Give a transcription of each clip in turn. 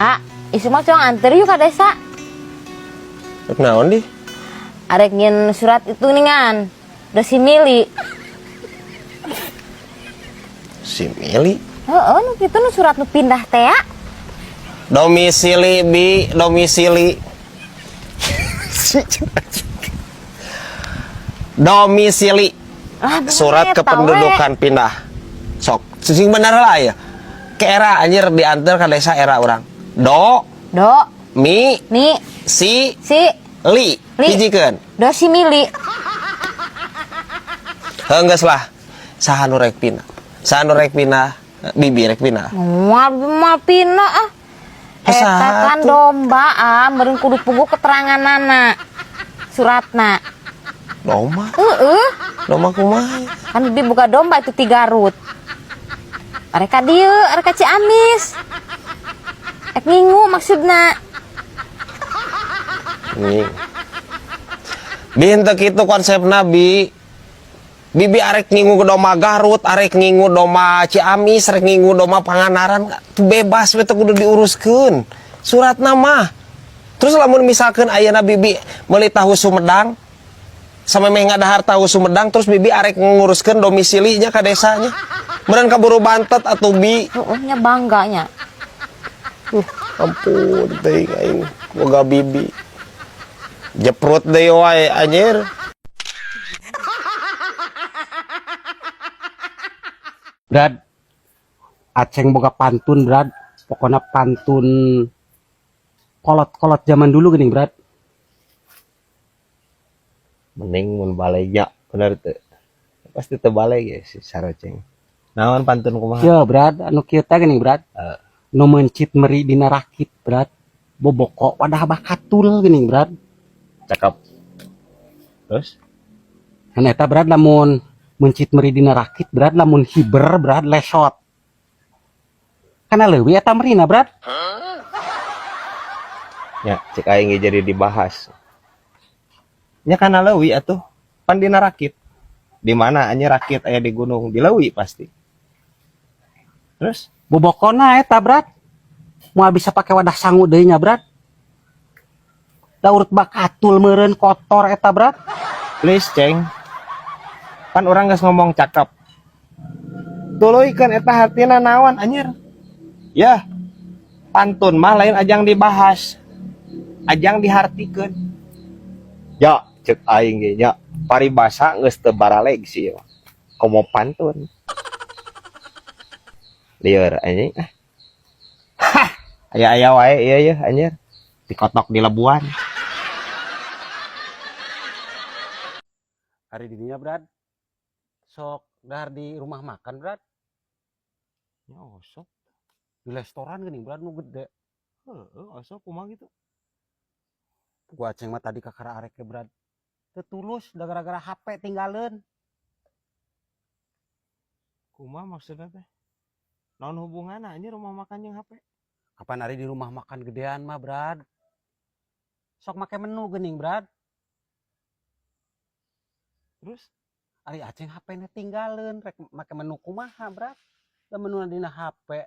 Ah, isuk mah cong anter yuk ka desa. Rek naon di? Arek nyieun surat itu ningan. Dosimili. Si Mili. Heeh, nu kitu nu surat nu pindah teh ya. Domisili bi, domisili. Domisili. Lah, bener Surat eta kependudukan pindah. Sok, sing bener lah ya. Ke era anjir diantar ke desa era orang. Do, we. Do, mi, mi, si, si, li. Li. Hijikeun. Dosimili. Heuh geus lah. Saha nu rek pindah? Saha nu rek pindah? Bibi rek pindah. Moal moal pindah ah. Eta Saha kan tuh? Domba ah, meureun kudu puguh keteranganana. Suratna. Domba. Heeh. Domba kumaha? Kan bibi buka domba itu ti Garut. Arek ka dieu, arek ka Ciamis. Ek ngingu maksudna. Nih. Bi, henteu kitu konsepna, Bi. Bibi arek ngingu ke domba Garut, arek ngingu domba Ciamis, arek ngingu domba Pangandaran, tuh bebas we, teu kudu diuruskeun. Suratna mah. Terus lamun misalkan ayeuna Bibi meuli tahu Sumedang, samemeh ngadahar tahu Sumedang, terus Bibi arek nguruskeun domisilinya ka desanya. Meureun kaburu bantet atuh, Bi. Heeh, nya bangganya. Ampun teuing aing boga bibi. Jeprut deui wae anjir. Brad, Aceng boga pantun, Brad. Pokoknya pantun kolot-kolot zaman dulu gini, Brad. Mending mun balegnya bener teu? Pasti teu baleg ya si Saroceng. Naon pantun kumaha? Kieu, Brad, anu kieu teh gini, Brad. Eh. Nu meuncit meri dina rakit, Brad. Boboko wadah bakatul gini, Brad. Cakep. Terus? Kan eta, Brad, lamun meuncit meri dina rakit, Brad, lamun hiber, Brad, lesot. Kana leuwih eta merina, Brad. Ya, cek aing ge jadi dibahas. Nya kana leuwih atuh. Pan dina rakit. Di mana anjir rakit aya di gunung? Di leuwih pasti. Terus? Bobokona eta, Brad. Moal bisa pake wadah sangu deui nya, Brad. Da urut bakatul meureun kotor eta, Brad. Please, Ceng. Pan urang geus ngomong cakep. Tuluykeun eta hartina naon anjir. Ya. Pantun mah lain ajang dibahas. Ajang dihartikeun. Ya, cek aing ge nya. Paribasa geus teu baraleg sih. Komo pantun. Lieur anjing. Ah. Hah, aya-aya wae ieu yeuh anjir. Dikotok di lebuan. Hari dininya, Brad. Sok dahar di rumah makan, Brad. Ya osok. Di restoran gini, Brad, nu gede. Heeh, osok kumaha gitu. Gua Aceng mah tadi kakara arek ke, Brad. Teu tulus da gara-gara HP tinggalin. Kumaha maksudna teh? Naon hubunganna anjir rumah makan jeung HP? Kapan hari di rumah makan gedean mah, Brad? Sok make menu geuning, Brad. Terus? Ari Aceng HP-na tinggalin, rek make menu kumaha, Brad? Da menu dina HP.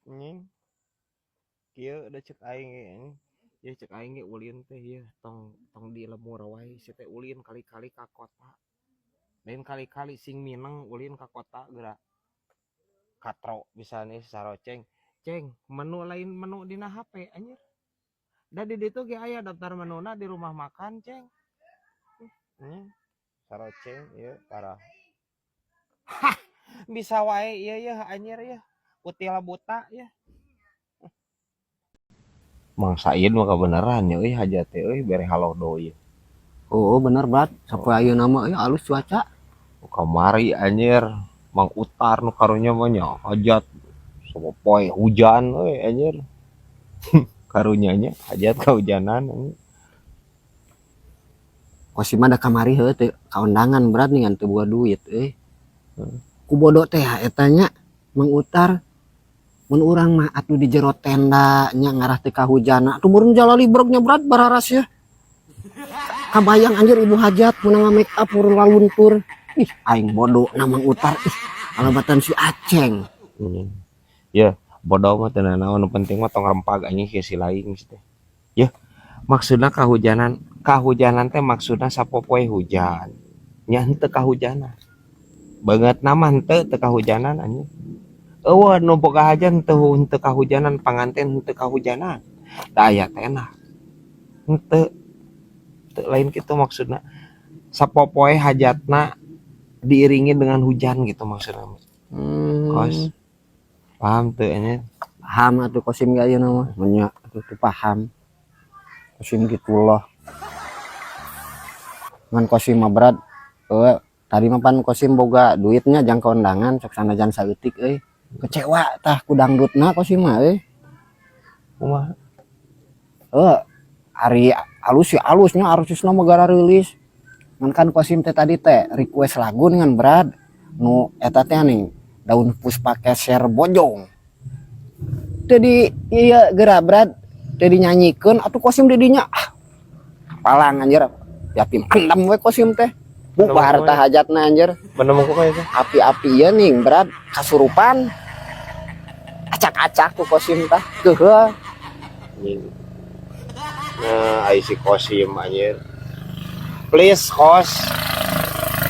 Nying. Kieu da cek aing ge anjing. Ya cek aing ge ulin teh ieu tong tong di lembur wae si teh, ulin kali-kali ka kota. Lain kali-kali, sing mineng ulin ka kota geura. Katro bisa nih Saroceng. Ceng, menu lain menu dina HP anjir. Da di ditu ge aya daftar menuna di rumah makan, Ceng. Anjing. Saroceng ieu parah. Hah, bisa wae ieu yeuh anjir yeuh. Kutil buta ya. Mang Said mah kebenaran ya euy, hajat teh euy bere halodo ieu. Oh, bener, Brad. Sampai ayeuna mah euy alus cuaca. Kamari anjir Mang Utar nu karunya mah nya hajat poe hujan euy anjir. Karunya nya hajat kahujanan anjir. Kosi mah da kamari heuh teu kaundangan, Brad, nih teu boga duit euy. Ku bodo teh eta nya Mang Utar. Mun urang mah atuh di jero tenda nya ngarah teu kahujana. Atuh meureun jalalibrog nya, Brad, bararas ya. Kabayang anjir ibu hajat mun make up meureun laluntur. Ih, aing bodo na Mang Utar ih. Kalebatan si Aceng. Ya, Bodoh mah teu nanaon, nu penting mah tong rempag anjing kieu si laing teh. Yeuh, maksudna kahujanan, kahujanan teh maksudna sapopoe hujan. Nya henteu kahujanan. Beungeutna mah henteu teu kahujanan anjing. Eueuh nu boga hajat henteu henteu kahujanan, panganten henteu kahujanan. Da aya tenda. Henteu. Teu lain kitu maksudna. Sapopoe hajatna diiringi dengan hujan gitu maksudna. Kos. Paham teu nya? Paham atuh Kosim ge ayeuna mah. Nya atuh teu paham. Kosim gitu loh. Ngan Kosim mah berat. Eueuh, tadi mah pan Kosim boga duitnya jang kondangan sok sanajan saeutik euy. Kecewa tah ku dangdutna Kosim mah euy. Kumaha? Heuh, ari alus sih alusnya artisna mah gara rilis. Ngan kan Kosim teh tadi teh request lagu dengan berat nu eta teh nih daun puspa keser bojong. Teu di ieu geura berat teu dinyanyikeun atuh Kosim di dinya ah palang anjir yatim endem we Kosim teh. Bubar tah hajatna anjir. Bener kumaha itu? Api-api ieu nih berat kasurupan. Acak-acak ku Kosim tah keuheul. Anjing. Nah, ai si Kosim anjir. Please Kos.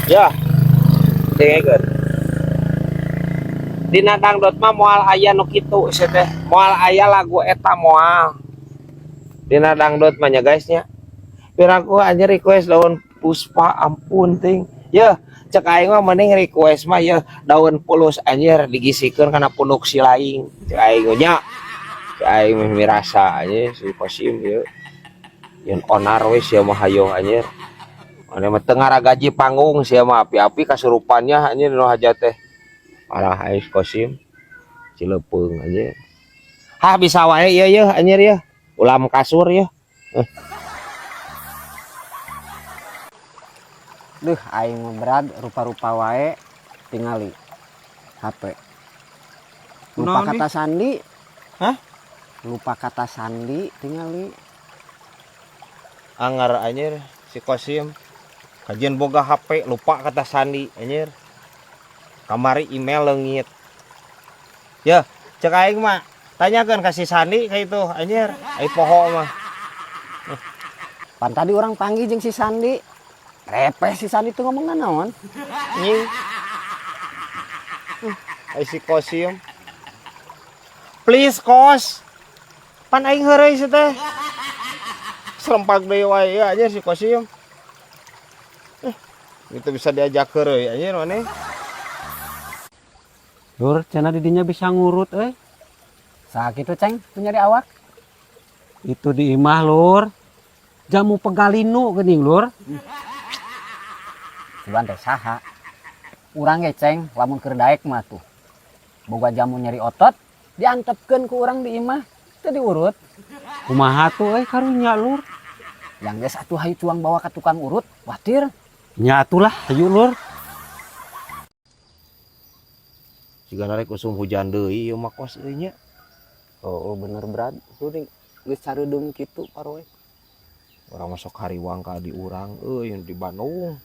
Ya. Dengekeun. Dina dangdut mah moal aya nu kitu sia teh. Moal aya lagu eta moal. Dina dangdut mah nya guys nya. Piraku anjir request daun puspa ampun ting. Yeuh, cek aing mah mending request mah yeuh daun pulus anjir digisikeun kana punduk si laing. Cek aing nya. Cek aing mah mirasa anjir si Kosim ieu. Yeun onar we sia mah hayoh anjir. Ane mah teu ngaragaji panggung sia mah api-api kasurupannya anjir nu hajat teh. Parah aing Kosim. Cilepeung anjir. Hah bisa wae ieu yeuh anjir yeuh. Ulam kasur yeuh. Duh aing mah berat rupa-rupa wae tingali HP. Lupa Kunaon, kata Bi? sandi. Hah? Lupa kata sandi tingali. Angar anjir si Kosim. Kajian boga HP lupa kata sandi anjir. Kamari email leungit. Ya, cek aing mah tanyakeun ka si Sandi ka itu anjir. Ai poho mah. Pan tadi orang panggil jeung si Sandi. Repeh si Sandi tuh ngomong naon? Anjing. Ai si Kosim. Please Kos. Pan aing heureuy si teh. Serempak deui wae ya anjir si Kosim. Itu bisa diajak heureuy anjir maneh. Lur, cenah di dinya bisa ngurut euy. Saha kitu Ceng nyari awak? Itu di imah lur. Jamu pegalinu geuning lur. Cuman teh saha? Urang ge Ceng lamun keur daek mah tuh. Boga jamu nyeri otot diantepkeun ku urang di imah teu diurut. Kumaha tuh euy karunya lur? Yang geus atuh hayu cuang bawa ka tukang urut, watir. Nya atulah hayu lur. Jiga narek usum hujan deui ieu mah Kos euy nya. Oh, bener Brad. Lu geus careudung kitu paroe. Urang masuk hariwang ka di urang euy di Bandung.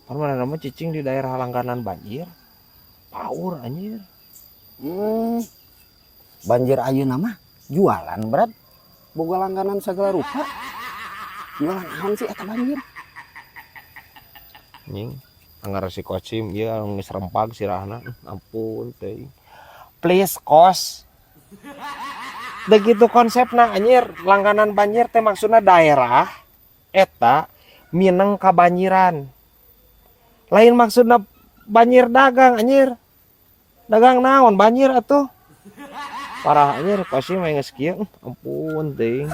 Pan mana mah cicing di daerah langganan banjir. Paur anjir. Banjir ayeuna mah jualan Brad. Boga langganan segala rupa. Jualan naon sih eta banjir? Anjing. Anggar si Kosim ieu geus rempag sirahna. Ampun teuing. Please Kos. Begitu konsepna anjir, langganan banjir teh maksudna daerah eta mineng kabanjiran. Lain maksudna banjir dagang anjir. Dagang naon banjir atuh. Parah anjir Kosim mah geus kieu, ampun teuing.